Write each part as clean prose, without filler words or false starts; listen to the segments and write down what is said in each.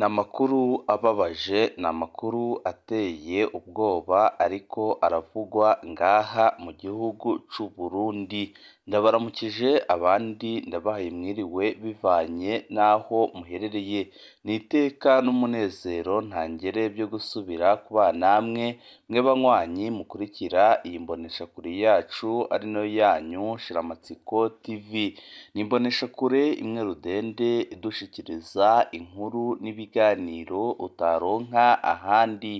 Ni amakuru ababaje, ni amakuru ateye ubwoba ariko aravugwa ngaha mu gihugu c'u Burundi. Ndabaramukije abandi ndabahaye mwiriwe bivanye n'aho muherereye. Ni iteka n'umunezero ntangere byo gusubira kubana namwe, mwe banywanyi mukurikira iyi mboneshakure yacu ari nayo yanyu Shiramatsiko TV. Ni imboneshakure imwe rudende idushikiriza inkuru n'ibiganiro utaronka ahandi.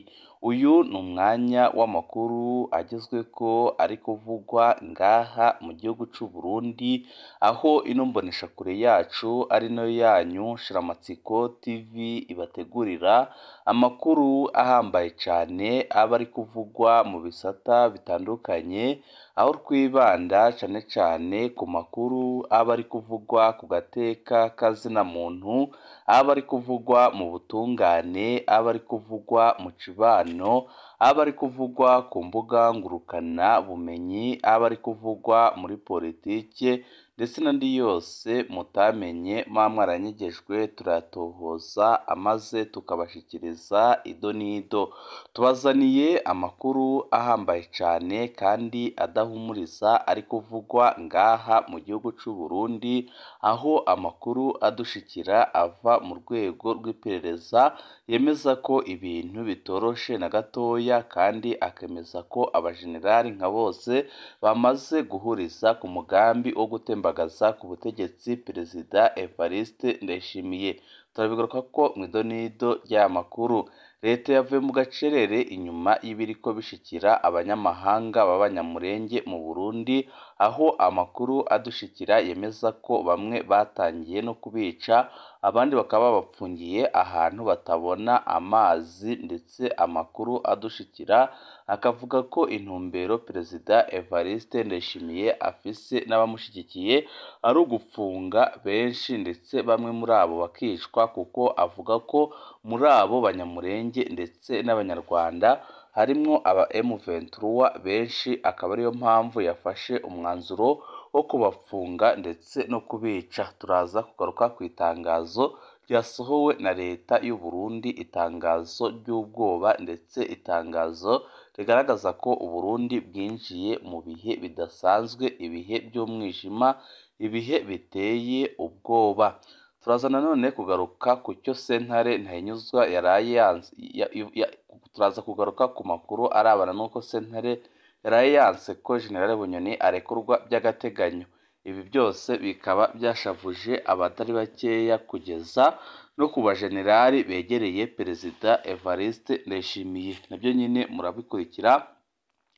Uyu ni umwanya w'amakuru agezweko ari kuvugwa ngaha mu gihugu c'u Burundi, aho ino mboneshakure yacu ari nayo yanyu Shiramatsiko TV ibategurira amakuru ahambaye cane aba ari kuvugwa mu bisata bitandukanye, aho twibanda cane cane ku makuru aba ari kuvugwa ku gateka kazina muntu, aba ari kuvugwa mu butungane, aba ari kuvugwa mu cibano, aba ari kuvugwa ku mbuga ngurukana bumenyi, aba ari kuvugwa muri politike ndetse n'andi yose mutamenye muba mwaranyegejwe turayatohoza maze tukabashikiriza ido n'ido. Tubazaniye amakuru ahambaye cane kandi adahumuriza ari kuvugwa ngaha mu gihugu c'u Burundi, aho amakuru adushikira ava mu rwego rw'iperereza yemeza ko ibintu bitoroshe na gatoya, kandi akemeza ko abajenerali nka bose bamaze guhuriza ku mugambi wo gutembagaza ku butegetsi Perezida Evariste Ndayishimiye. Turabigarukako mw'idonido ry'aya makuru. Leta yavuye mu gacerere inyuma y'ibiriko bishikira abanyamahanga b'abanyamurenge mu Burundi, aho amakuru adushikira yemeza ko bamwe batangiye no kubica, abandi bakaba babapfungiye ahantu batabona amazi, ndetse amakuru adushikira akavuga ko intumbero Perezida Evariste Ndayishimiye afise n'abamushigikiye ari ugupfunga benshi, ndetse bamwe muri abo bakicwa, kuko avuga ko muri abo banyamurenge ndetse n'abanyarwanda harimwo aba M23 benshi, akaba ariyo mpamvu yafashe umwanzuro wo kubafunga ndetse no kubica. Turaza kugaruka ku itangazo ryasohowe na leta y'u Burundi, itangazo ry'ubwoba ndetse itangazo rigaragaza ko Uburundi bwinjiye mu bihe bidasanzwe, ibihe by'umwijima, ibihe biteye ubwoba. Turaza nanone kugaruka ku cyo sentare Ntahinyuzwa yaraye yanze, turaza kugaruka ku makuru arabana n'uko sentare yaraye yanse ko General Bunyoni arekurwa by'agateganyo. Ibi byose bikaba byashavuje abatari bakeya kugeza no ku bajenerali begereye Perezida Evariste Ndayishimiye. Nabyo nyine murabikurikira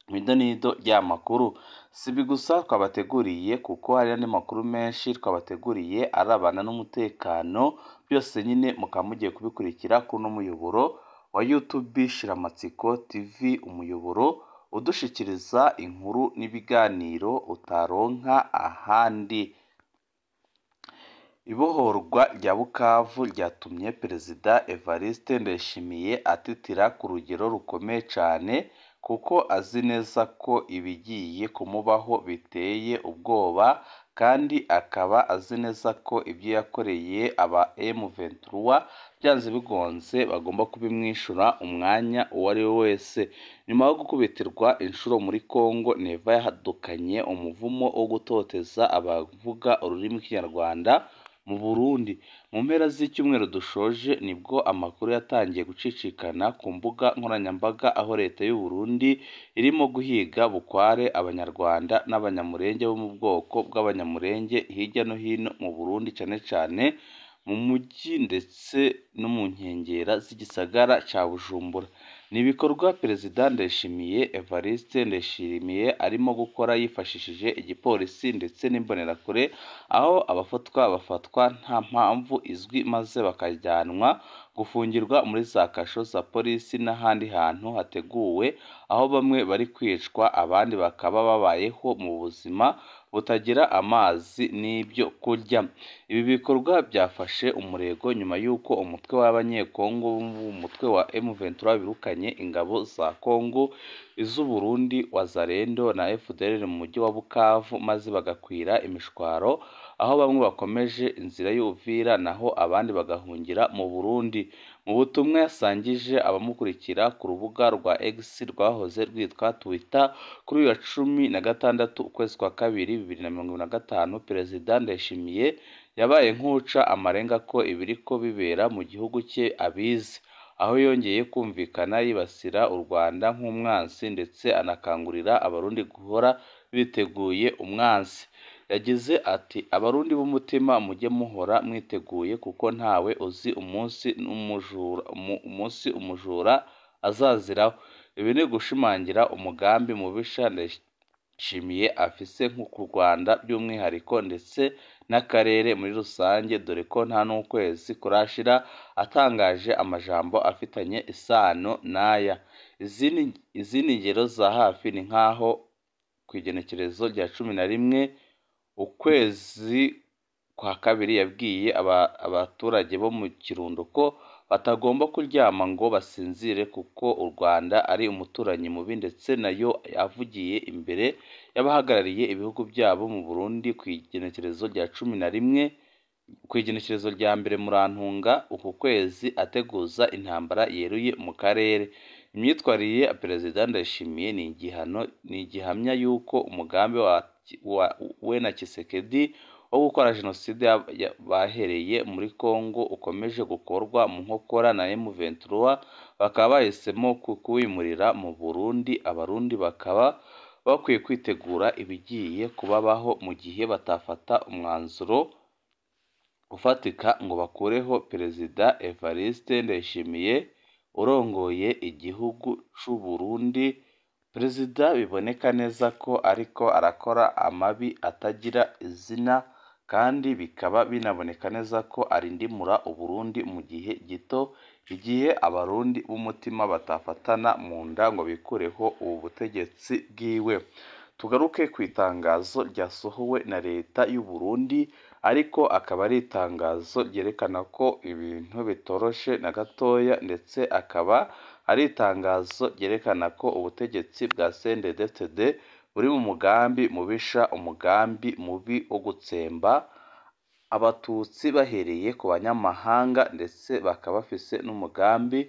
mw'idonido ry'aya makuru. Si ibi gusa twabateguriye kuko hari andi makuru menshi twabateguriye arabana n'umutekano, byose nyine mukaba mugiye kubikurikira kuri uno muyoboro wa YouTube Shiramatsiko TV, umuyoboro udushikiriza inkuru n'ibiganiro utaronka ahandi. Ibohorwa rya Bukavu ryatumye Perezida Evariste Ndayishimiye atitira ku rugero rukomeye cane, kuko azi neza ko ibigiye kumubaho biteye ubwoba, kandi akaba azi neza ko ibyo yakoreye aba M23 byanze bigonze bagomba kubimwishura umwanya uwo ari we wese. Nyuma yo gukubitirwa inshuro muri Congo, Neva yahadukanye umuvumo wo gutoteza abavuga ururimi rw'Ikinyarwanda mu Burundi. Mu mpera z'icyumweru dushoje nibwo amakuru yatangiye gucicikana ku mbuga nkoranyambaga, aho leta y'u Burundi irimo guhiga bukware abanyarwanda n'abanyamurenge bo mu bwoko bw'abanyamurenge hirya no hino mu Burundi, cane cane mu mujyi ndetse no mu nkengera z'igisagara ca Bujumbura. Ni ibikorwa Perezida Ndayishimiye Evariste Ndayishimiye arimo gukora yifashishije igipolisi ndetse n'imbonerakure, aho abafatwa bafatwa nta mpamvu izwi maze bakajyanwa gufungirwa muri za kasho za polisi n'ahandi hantu hateguwe, aho bamwe bari kwicwa abandi bakaba babayeho mu buzima butagira amazi n'ibyo kurya. Ibi bikorwa byafashe umurego nyuma y'uko umutwe w'abanyekongo w'umutwe wa M23 birukanye ingabo za Kongo, iz'u Burundi, Wazalendo na FDLR mu mujyi wa Bukavu, maze bagakwira imishwaro, aho bamwe bakomeje inzira y'Uvira naho abandi bagahungira mu Burundi. Mu butumwa yasangije abamukurikira ku rubuga rwa X rwahoze rwitwa Twitter kuri uyu wa 16 ukwezi kwa kabiri 2025, Perezida Ndayishimiye yabaye nk'uca amarenga ko ibiriko bibera mu gihugu cye abizi, aho yongeye kumvikana yibasira u Rwanda nk'umwansi ndetse anakangurira Abarundi guhora biteguye umwansi. Yagize ati "Abarundi b'umutima mujye muhora mwiteguye kuko ntawe uzi umunsi umujura azaziraho." Ibi ni gushimangira umugambi mubisha Ndayishimiye afise nko ku Rwanda by'umwihariko ndetse n'akarere muri rusange, dore ko nta n'ukwezi kurashira atangaje amajambo afitanye isano n'aya. Izindi ngero za hafi ni nk'aho ku igenekerezo rya 11 ukwezi kwa kabiri yabwiye abaturage bo mu Kirundo ko batagomba kuryama ngo basinzire kuko u Rwanda ari umuturanyi mubi, ndetse nayo yavugiye imbere y'abahagarariye ibihugu byabo mu Burundi ku igenekerezo rya 11 ku igenekerezo rya 1 Murantunga uku kwezi ateguza intambara yeruye mu karere. Imyitwarire ya Perezida Ndayishimiye ni igihamya y'uko umugambi we na Tshisekedi wo gukora jenoside bahereye muri Congo ukomeje gukorwa mu nkokora na M23, bakaba bahisemo kuwimurira mu Burundi. Abarundi bakaba bakwiye kwitegura ibigiye kubabaho mu gihe batafata umwanzuro ufatika ngo bakureho Perezida Evariste Ndayishimiye urongoye igihugu c'u Burundi. Perezida biboneka neza ko ariko arakora amabi atagira izina, kandi bikaba binaboneka neza ko arindimura Uburundi mu gihe gito, igihe Abarundi b'umutima batafatana mu nda ngo bikureho ubu butegetsi bwiwe. Tugaruke ku itangazo ryasohowe na leta y'u Burundi, ariko akaba ari itangazo ryerekana ko ibintu bitoroshe na gatoya, ndetse akaba ari itangazo ryerekana ko ubutegetsi bwa CNDD-FDD buri mu mugambi mubisha, umugambi mubi wo gutsemba Abatutsi bahereye ku banyamahanga, ndetse bakaba bafise n'umugambi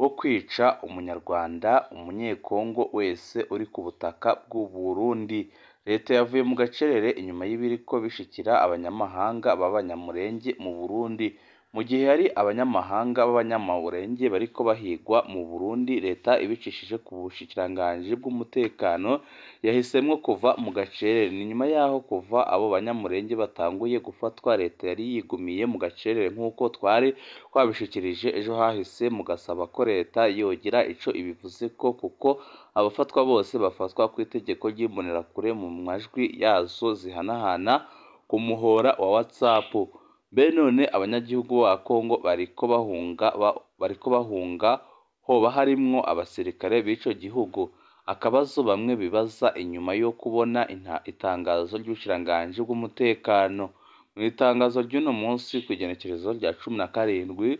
wo kwica Umunyarwanda, Umunyekongo wese uri ku butaka bw'u Burundi. Leta yavuye mu gacerere inyuma y'ibiriko bishikira abanyamahanga b'Abanyamulenge mu Burundi. Mu gihe hari abanyamahanga b'Abanyamulenge bariko bahigwa mu Burundi, leta ibicishije ku bushikiranganji bw'umutekano yahisemwo kuva mu gacerere. Ni nyuma yaho kuva abo Banyamulenge batanguye gufatwa, leta yari yigumiye mu gacerere nk'uko twari twabishikirije ejo hahise, mugasaba ko leta yogira ico ibivuzeko, kuko abafatwa bose bafatwa kw'itegeko ry'imbonerakure mu majwi yazo zihanahana ku muhora wa WhatsApp. Mbe none abanyagihugu ba Kongo bariko bahunga hoba harimwo abasirikare b'ico gihugu? Akabazo bamwe bibaza inyuma yo kubona itangazo ry'ubushikiranganji bw'umutekano. Mu itangazo ry'uno munsi ku igenekerezo rya 17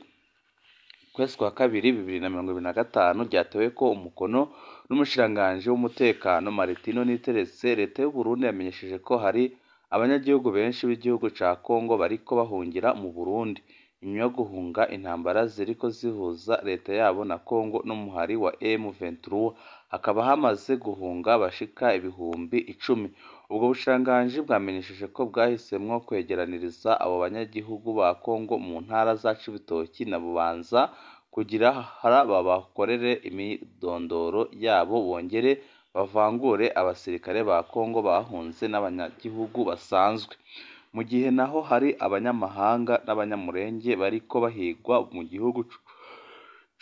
ukwezi kwa kabiri 2025 ryateweko umukono n'umushikiranganji w'umutekano Martino Niteretse, leta y'u Burundi yamenyesheje ko hari abanyagihugu benshi b'igihugu ca Kongo bariko bahungira mu Burundi inyuma yo guhunga intambara ziriko zihuza leta yabo na Kongo n'umuhari wa M23, hakaba hamaze guhunga bashika 10,000. Ubwo bushikiranganji bwamenyesheje ko bwahisemwo kwegeraniriza abo banyagihugu ba Kongo mu ntara za Cibitoki na Bubanza kugira babakorere imyidondoro yabo, bongere bavangure abasirikare ba Kongo bahunze n'abanyagihugu basanzwe. Mu gihe naho hari abanyamahanga n'Abanyamulenge bariko bahigwa mu gihugu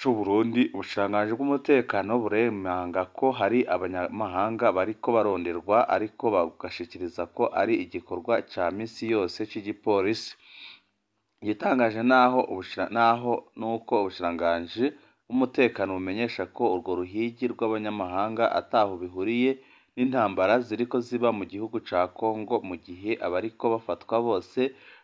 c'u Burundi, ubushikiranganji bw'umutekano buremanga ko hari abanyamahanga bariko baronderwa, ariko bagashikiriza ko ari igikorwa ca misi yose c'igipolisi. Igitangaje naho nuko ubushikiranganji bw'umutekano bumenyesha ko urwo ruhigi rw'abanyamahanga ataho bihuriye n'intambara ziriko ziba mu gihugu ca Kongo, mu gihe abariko bafatwa bose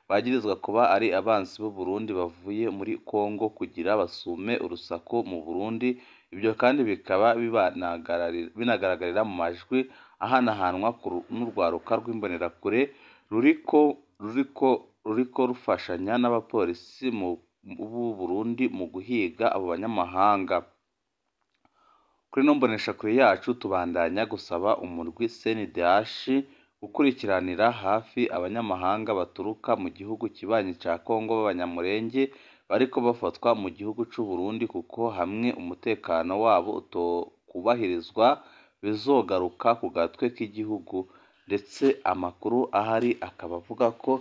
bagirizwa kuba ari abansi b'u Burundi bavuye muri Kongo kugira basume urusaku mu Burundi. Ibyo kandi bikaba binagaragarira mu majwi ahanahanwa n'urwaruka rw'imbonerakure ruriko rufashanya n'abapolisi mu b'u Burundi mu guhiga abo banyamahanga. Kuri ino mboneshakure yacu tubandanya gusaba umurwi CNDH gukurikiranira hafi abanyamahanga baturuka mu gihugu kibanyi ca Kongo b'abanyamurenge bariko bafatwa mu gihugu c'u Burundi, kuko hamwe umutekano wabo utokubahirizwa bizogaruka ku gatwe k'igihugu. Ndetse amakuru ahari akaba avuga ko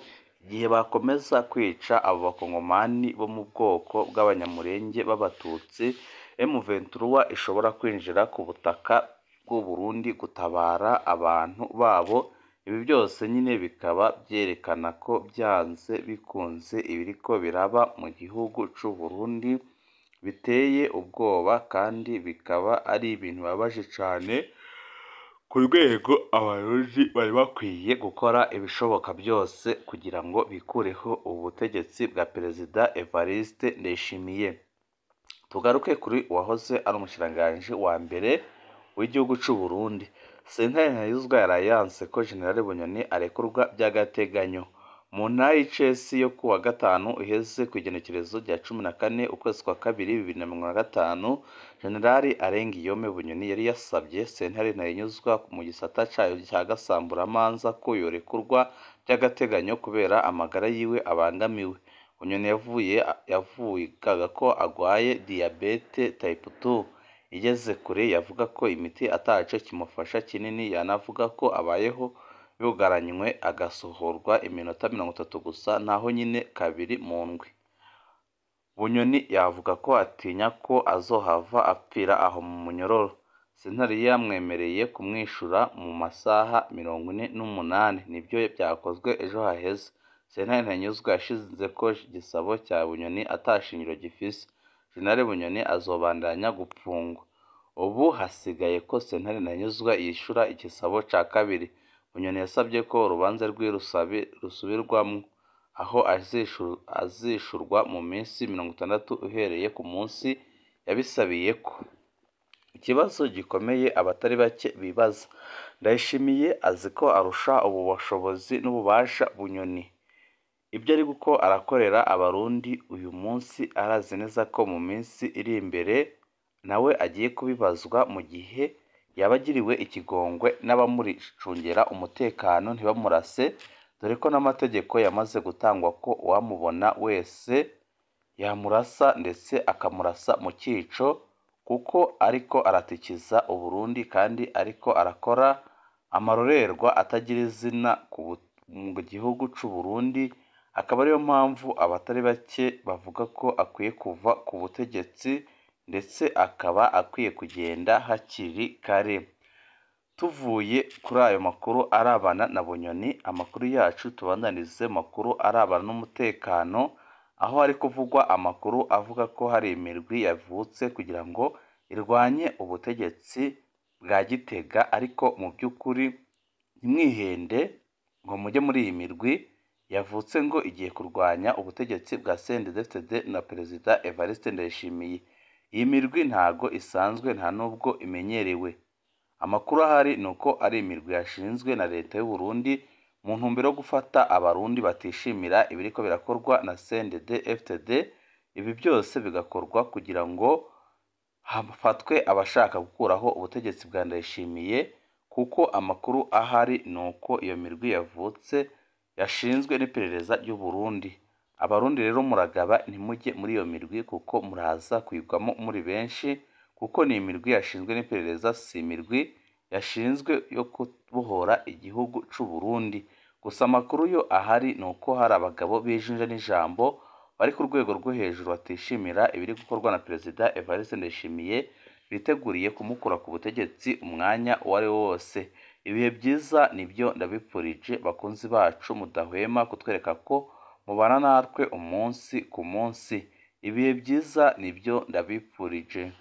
igihe bakomeza kwica abo bakongomani bo mu bwoko bw'abanyamurenge b'abatutsi, M23 ishobora kwinjira ku butaka bw'u Burundi gutabara abantu babo. Ibi byose nyine bikaba byerekana ko byanze bikunze ibiriko biraba mu gihugu c'u Burundi biteye ubwoba, kandi bikaba ari ibintu bibabaje cane ku rwego abarundi bari bakwiye gukora ibishoboka byose kugira ngo bikureho ubutegetsi bwa Perezida Evariste Ndayishimiye. Tugaruke kuri uwahoze ari umushikiranganji wa mbere w'igihugu c'u Burundi. Sentare Ntayuzwa yaraye yanse ko General Bunyoni arekurwa by'agateganyo. Mu ntara y'icesi yo kuwa gatanu iheze ku igenekerezo rya 14 ukwezi kwa kabiri 2025, General Arengiyome Bunyoni yari yasabye Sentare Ntahinyuzwa mu gisata cayo ca Gasamburamanza ko yorekurwa by'agateganyo kubera amagara yiwe abangamiwe. Bunyoni yavugaga ko agwaye diyabete type 2 igeze kure, yavuga ko imiti ataco kimufasha kinini, yanavuga ko abayeho yugaranywe agasohorwa iminota 30 gusa, naho nyine kabiri mu ndwi. Bunyoni yavuga ko atinya ko azohava apfira aho mu munyororo. Sentare yamwemereye kumwishura mu masaha 48, nibyo vyakozwe ejo haheze. Sentare Ntanyuzwa yashize ko igisabo cya Bunyoni ata shingiro gifise. General Bunyoni azobandanya gupfungwa. Ubu hasigaye ko Sentare Ntanyuzwa yishura igisabo ca kabiri. Bunyoni yasabye ko urubanza rwiwe rusubirwamwo, aho azishurwa mu minsi 60 uhereye ku munsi yabisabiyeko. Ikibazo gikomeye abatari bake bibaza, Ndayishimiye azi ko arusha ubu bushobozi n'ububasha Bunyoni. Ibyo ari guko arakorera abarundi uyu munsi arazi neza ko mu minsi iri imbere nawe agiye kubibazwa, mu gihe yaba agiriwe ikigongwe n'abamuricungera umutekano ntibamurase, dore ko n'amategeko yamaze gutangwa ko uwamubona wese yamurasa, ndetse akamurasa mu cyico, kuko ariko aratikiza Uburundi kandi ariko arakora amarorerwa atagira izina mu gihugu c'u Burundi. Akaba ariyo mpamvu abatari bake bavuga ko akwiye kuva ku butegetsi, ndetse akaba akwiye kugenda hakiri kare. Tuvuye kuri ayo makuru arabana na Bunyoni, amakuru yacu tubandanize makuru arabana n'umutekano, aho hari kuvugwa amakuru avuga ko hari imirwi yavutse kugira ngo irwanye ubutegetsi bwa Gitega, ariko mu by'ukuri ntimwihende ngo mujye muri iyi mirwi yavutse ngo igiye kurwanya ubutegetsi bwa CNDD-FDD na Perezida Evariste Ndayishimiye. Iyi mirwi ntago isanzwe, nta nubwo imenyerewe. Amakuru ahari ni uko ari imirwi yashinzwe na leta y'u Burundi mu ntumbero yo gufata abarundi batishimira ibiriko birakorwa na CNDD-FDD. Ibi byose bigakorwa kugira ngo hafatwe abashaka gukuraho ubutegetsi bwa Ndayishimiye, kuko amakuru ahari ni uko iyo mirwi yavutse yashinzwe n'iperereza ry'u Burundi. Abarundi rero muragaba ntimujye muri iyo mirwi, kuko muraza kuyigwamo muri benshi, kuko ni imirwi yashinzwe n'iperereza, si imirwi yashinzwe yo kubohora igihugu c'u Burundi. Gusa amakuru yo ahari ni uko hari abagabo b'ijunja n'ijambo bari ku rwego rwo hejuru batishimira ibiri gukorwa na Perezida Evariste Ndayishimiye, biteguriye kumukura ku butegetsi umwanya uwo ari wo wose. Ibihe byiza nibyo ndabipfurije bakunzi bacu mudahwema kutwereka ko mubana natwe umunsi ku munsi. Ibihe byiza nibyo ndabipfurije.